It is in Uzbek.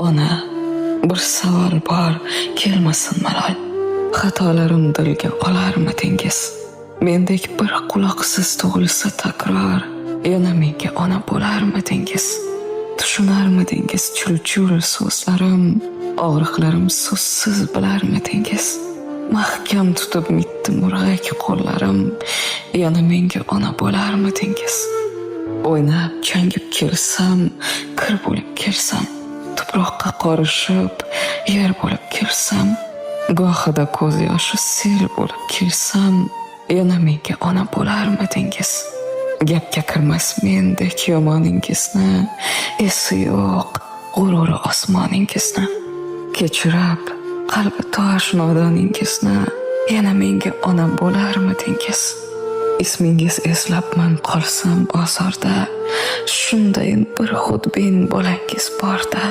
Ona, bir savol bor, kelmasin malol. Xatolarim dilga olarmidingiz? Mendek bir quloqsiz tug'ilsa takror, yana menga ona bo'larmidingiz? Tushunarmidingiz chul-chul so'zlarim, og'riqlarim so'zsiz bilarmidingiz? Mahkam tutib mitti murg'ak qo'llarim, yana menga ona bo'larmidingiz? O'ynab changib kelsam, kir bo'lib kelsam, tuproqqa qorishib, yer bo'lib kelsam, gohida ko'z yoshi sel bo'lib kelsam, yana menga ona bo'larmidingiz? Gapga kirmas mendek yomoningizni, esi yo'q g'ururi osmoningizni. Kechirib qalbi tosh nodoningizni, yana menga ona bo'larmidingiz? Ismingiz eslabman qolsam bozorda, shundayin bir xudbin bolangiz borda.